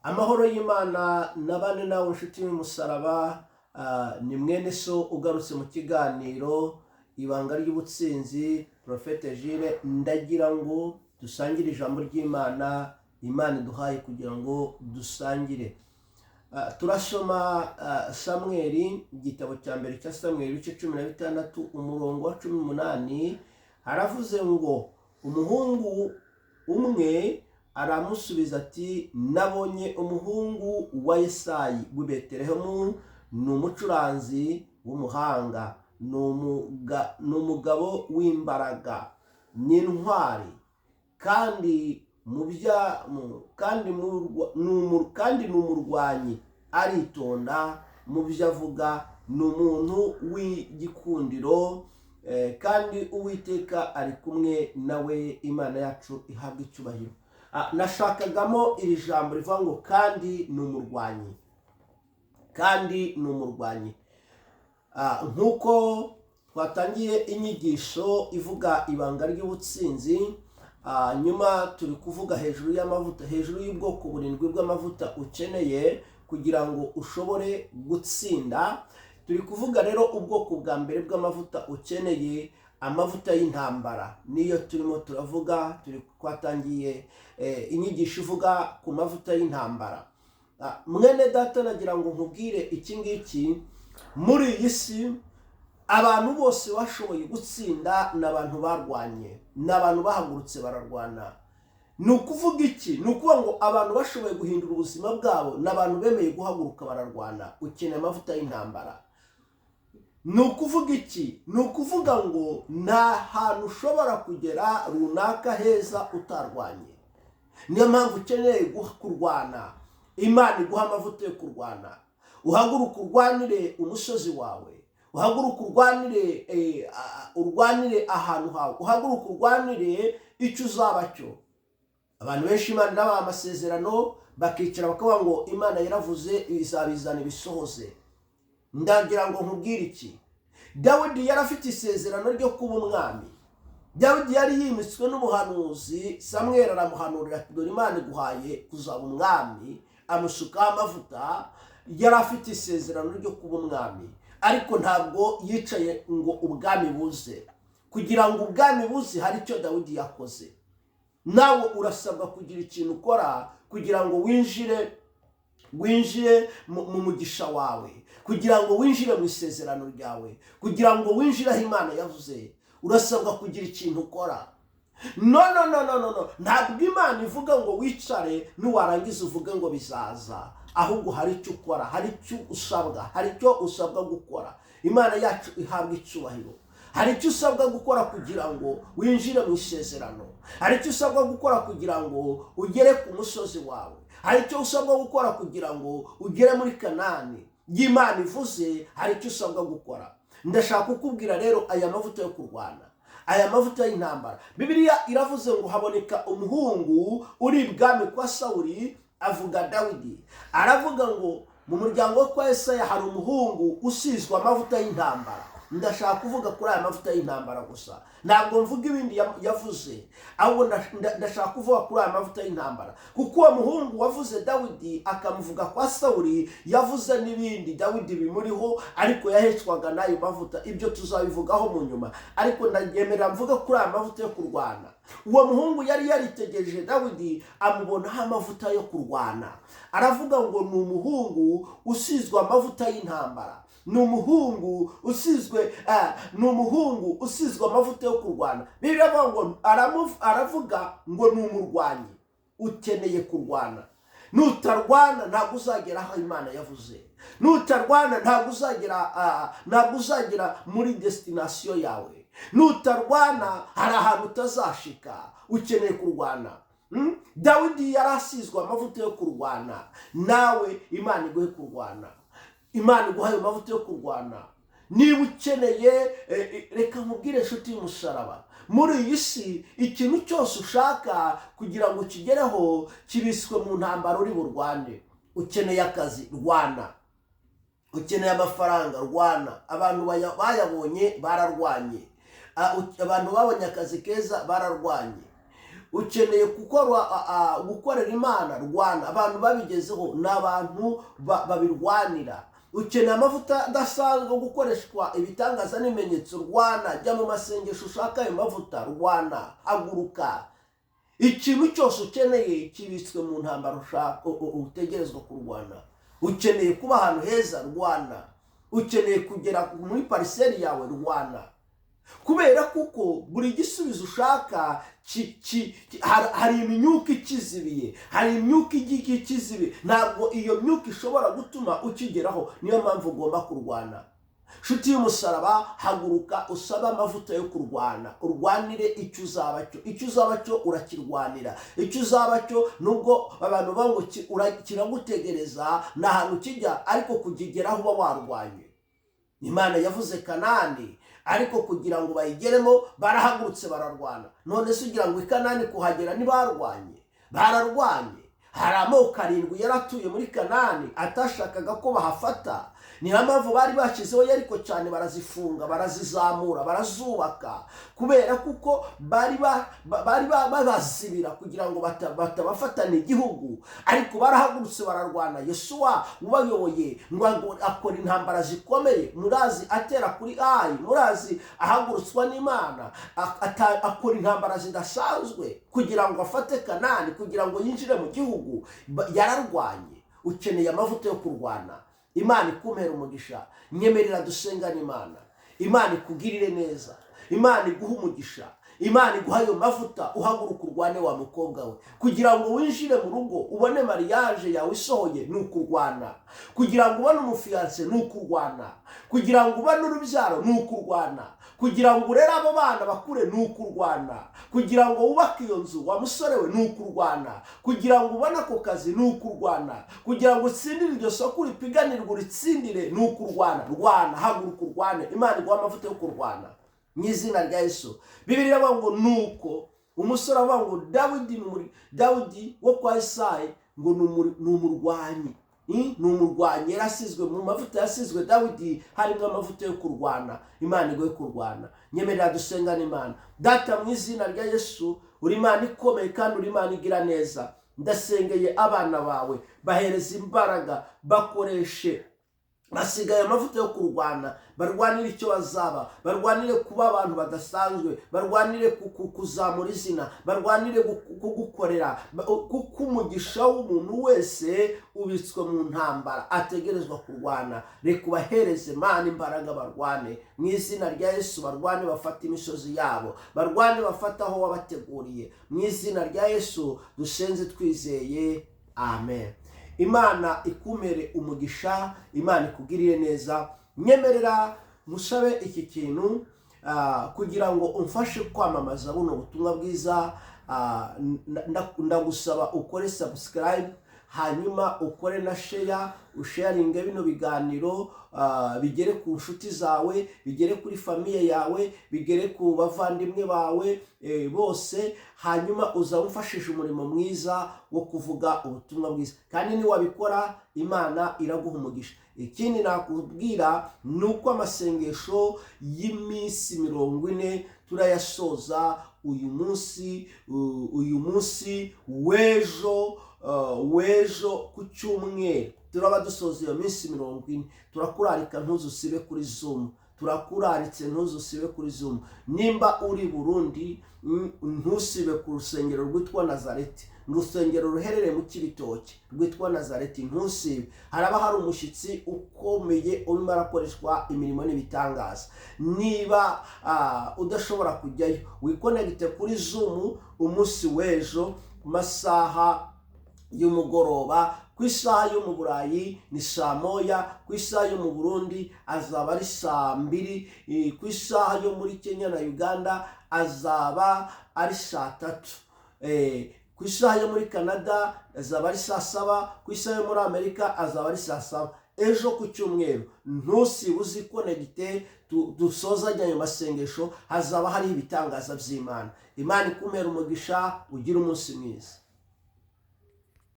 Amahoro y'Imana nabane nawe, inshuti y'umusaraba. Ni mwene so ugarutse mu kiganiro Ibanga ry'Ubutsinzi, Prophète Jules. Ndagira ngo dusangire ijambo ry'Imana Imana iduhaye kugira ngo dusangire. Turasoma Samweli, igitabo cya mbere cya Samweli, ibice 16, umurongo wa 18. Haravuze ngo: "Umuhungu umwe aramusubiza ati: 'Nabonye umuhungu wa Yesayi w'i Betelehemu, ni umucuranzi w'umuhanga, ni umugabo w'imbaraga, ni intwari, kandi mu bya mu- kandi mu- ni umu- kandi ni umurwanyi, aritonda mu byo avuga, ni umuntu w'igikundiro, kandi Uwiteka ari kumwe nawe.' Imana yacu ihabwa icyubahiro." Nashakagamo iri jambo rivuga ngo "kandi ni umurwanyi", kandi ni umurwanyi. Nk'uko twatangiye inyigisho ivuga ibanga ry'ubutsinzi, nyuma turi kuvuga hejuru y'amavuta, hejuru y'ubwoko burindwi bw'amavuta ukeneye kugira ngo ushobore gutsinda. Turi kuvuga rero ubwoko bwa mbere bw'amavuta ukeneye, amavuta y'intambara, niyo turimo turavuga. Turi twatangiye inyigisho ivuga ku mavuta y'intambara. Mwene data, nagira ngo nkubwire iki ngiki: muri iyi si abantu bose bashoboye gutsinda ni abantu barwanye, ni abantu bahagurutse bararwana. Ni ukuvuga iki? Ni ukuvuga ngo abantu bashoboye guhindura ubuzima bwabo ni abantu bemeye guhaguruka bararwana. Ukeneye amavuta y'intambara. Ni ukuvuga iki? Ni ukuvuga ngo nta hantu ushobora kugera runaka heza utarwanye. Niyo mpamvu ukeneye kurwana. Imana iguha amavuta yo kurwana, uhaguruke urwanire umusozi wawe, uhaguruke urwanire urwanire ahantu hawe, uhaguruke urwanire icyo uzaba cyo. Abantu benshi Imana irabaha amasezerano, bakicara bakavuga ngo "Imana yaravuze, izabizana ibisohoze." Ndagira ngo nkubwire iki: Dawidi yari afite isezerano ryo kuba umwami. Dawidi yari yimitswe n'umuhanuzi Samweli, aramuhanurira ati: "Dore Imana iguhaye kuzaba umwami," amusukaho amavuta. Yari afite isezerano ryo kuba umwami, ariko ntabwo yicaye ngo ubwami buze. Kugira ngo ubwami buze, hari icyo Dawidi yakoze. Nawe urasabwa kugira ikintu ukora kugira ngo winjire mu mugisha wawe, kugira ngo winjire mu isezerano ryawe, kugira ngo winjire aho Imana yavuze. Urasabwa kugira ikintu ukora. No, no, no, no, no, no, ntabwo Imana ivuga ngo wicare, nuwarangiza uvuge ngo bizaza. Ahubwo hari icyo ukora, hari icyo usabwa, hari icyo usabwa gukora. Imana yacu ihabwa icyubahiro. Hari icyo usabwa gukora kugira ngo winjire mu isezerano. Hari icyo usabwa gukora kugira ngo ugere ku musozi wawe. Hari icyo usabwa gukora kugira ngo ugere muri Kanani y'Imana ivuze. Hari icyo usabwa gukora. Ndashaka kukubwira rero aya mavuta yo kurwana, aya mavuta y'intambara. Bibiliya iravuze ngo haboneka umuhungu uri ibwami kwa Sawuli, avuga Dawidi. Aravuga ngo mu muryango wo kwa Yesaya hari umuhungu usizwe amavuta y'intambara. Ndashaka kuvuga kuri aya mavuta y'intambara gusa. Ntabwo mvuga ibindi yavuze, ahubwo ndashaka kuvuga kuri aya mavuta y'intambara, kuko uwo muhungu wavuze Dawidi akamuvuga kwa Sawuli, yavuze n'ibindi Dawidi bimuriho, ariko yahecwaga n'ayo mavuta. Ibyo tuzabivugaho mu nyuma, ariko ndagemera mvuga kuri aya mavuta yo kurwana. Uwo muhungu yari yaritegereje Dawidi, amubonaho amavuta yo kurwana. Aravuga ngo ni umuhungu usizwe amavuta y'intambara, ni umuhungu usizwe amavuta yo kurwana. Bibiliya iravuga ngo aravuga ngo ni umurwanyi. Ukeneye kurwana. Nutarwana ntabwo uzagera aho Imana yavuze. Nutarwana ntabwo uzagera muri destination yawe. Nutarwana hari ahantu utazashika. Ukeneye kurwana. Dawidi yari asizwe amavuta yo kurwana. Nawe Imana iguhe kurwana, Imana iguha ayo mavuta yo kurwana. Niba ukeneye, reka nkubwire, inshuti y'umusaraba, muri iyi si ikintu cyose ushaka kugira ngo ukigereho kibiswe mu ntambara uri burwane. Ukeneye akazi, rwana. Ukeneye amafaranga, rwana. Abantu bayabonye bararwanye. Abantu babonye akazi keza bararwanye. Ukeneye gukorera Imana, rwana. Abantu babigezeho ni abantu babirwanira. Ukeneye amavuta adasanzwe gukoreshwa ibitangaza n'ibimenyetso, rwana. Jya mu masengesho ushaka ayo mavuta, rwana, haguruka. Ikintu cyose ukeneye kibitswe mu ntambara ushaka utegerezwa kurwana. Ukeneye kuba ahantu heza, rwana. Ukeneye kugera muri parcelle yawe, rwana. Kubera kuko buri gisubizo ushaka hari imyuka ikizibiye, hari imyuka igiye ikizibiye, ntabwo iyo myuka ishobora gutuma ukigeraho. Niyo mpamvu ugomba kurwana. Nshuti y'umusaraba, haguruka usabe amavuta yo kurwana, urwanire icyo uzaba cyo. Icyo uzaba cyo urakirwanira. Icyo uzaba cyo, nubwo abantu bavuga ngo kiragutegereza, ni ahantu kijya, ariko kukigeraho uba warwanye. Imana yavuze Kanani, ariko kugira ngo bayigeremo barahagurutse bararwana. None se ugira ngo i Kanani kuhagera ntibarwanye? Bararwanye. Hari amoko 7 yaratuye muri Kanani atashakaga ko bahafata. Niyo mpamvu bari bashyizeho Yeriko cyane, barazifunga, barazizamura, barazubaka, kubera kuko bari babazibira kugira ngo batabafatana igihugu. Ariko barahagurutse bararwana. Yosuwa ubayoboye ngo akora intambara zikomeye, murazi atera kuri Ayi, murazi ahagurutswa n'Imana, akora intambara zidasanzwe kugira ngo afate Kanani, kugira ngo yinjire mu gihugu. Yararwanye. Ukeneye amavuta yo kurwana. Imana ikumpera umugisha. Nyemerera dusengane Imana. Imana ikugirire neza, Imana iguhe umugisha, Imana iguha ayo mavuta, uhaguruka urwane wa mukobwa we, kugira ngo winjire mu rugo ubone mariage yawe isohoye ni ukurwana, kugira ngo ubone umufiancé ni ukurwana, kugira ngo ubone urubyaro ni ukurwana, kugira ngo urere abo bana bakure ni ukurwana, kugira ngo wubake iyo nzu wa musore we ni ukurwana, kugira ngo ubone ako kazi ni ukurwana, kugira ngo utsindire iryo soko uripiganirwe uritsindire ni ukurwana. Rwana, haguruka urwane. Imana iguha amavuta yo kurwana mu izina rya Yesu. Bibiliya iravuga ngo nuko umusore avuga ngo Dawidi wo kwa Isayi ngo ni umurwanyi. Ni umurwanyi, yarasizwe mu mavuta yasizwe Dawidi, harimo amavuta yo kurwana. Imana iguhe kurwana. Nyemerera dusengane Imana. Data, mu izina rya Yesu, uri Imana ikomeye kandi uri Imana igira neza. Ndasengeye abana bawe, bahereza imbaraga, bakoreshe, basigaye amavuta yo kurwana, barwanire icyo bazaba, barwanire kuba abantu badasanzwe, barwanire kuzamura izina, barwanire kugukorera, kuko umugisha w'umuntu wese ubitswe mu ntambara ategerezwa kurwana. Reka ubahereze Mana imbaraga barwane mu izina rya Yesu, barwane bafate imisozi yabo, barwane bafate aho wabateguriye. Mu izina rya Yesu dusenze twizeye, amen. Imana ikumere umugisha, Imana ikugirire neza. Nyemerera musabe iki kintu kugira ngo umfashe kwamamaza buno butumwa bwiza. Ndagusaba ukore subscribe, hanyuma ukore na share, usharinge bino biganiro, bigere ku nshuti zawe, bigere kuri famille yawe, bigere ku bavandimwe bawe bose. Hanyuma uzamufashije umurimo mwiza wo kuvuga ubutumwa bwiza, kandi niwabikora Imana iraguha umugisha. Ikindi nakubwira ni uko amasengesho y'iminsi 40 turayasoza uyu munsi, uyu munsi w'ejo, w'ejo ku cyumweru turaba dusoza iyo minsi 40. Turakurarika ntuzusibe kuri Zoom, turakuraritse ntuzusibe kuri Zoom. Nimba uri Burundi, ntusibe ku rusengero rwitwa Nazareti, urusengero ruherereye mu Cibitoke rwitwa Nazareti, ntusibe. Haraba hari umushyitsi ukomeye urimo arakoreshwa imirimo n'ibitangaza. Niba udashobora kujyayo, wikonegite kuri Zoom umunsi w'ejo ku masaha y'umugoroba. Ku isaha yo mu Burayi ni saa 1, ku isaha yo mu Burundi azaba ari saa 2, ku isaha yo muri Kenya na Uganda azaba ari saa 3, ku isaha yo muri Canada azaba ari saa 7, ku isaha yo muri Amerika azaba ari saa 7. Ejo ku cyumweru ntusibe uzikonegite, dusozanye ayo masengesho, hazaba hariho ibitangaza by'Imana. Imana ikumere umugisha, ugire umunsi mwiza.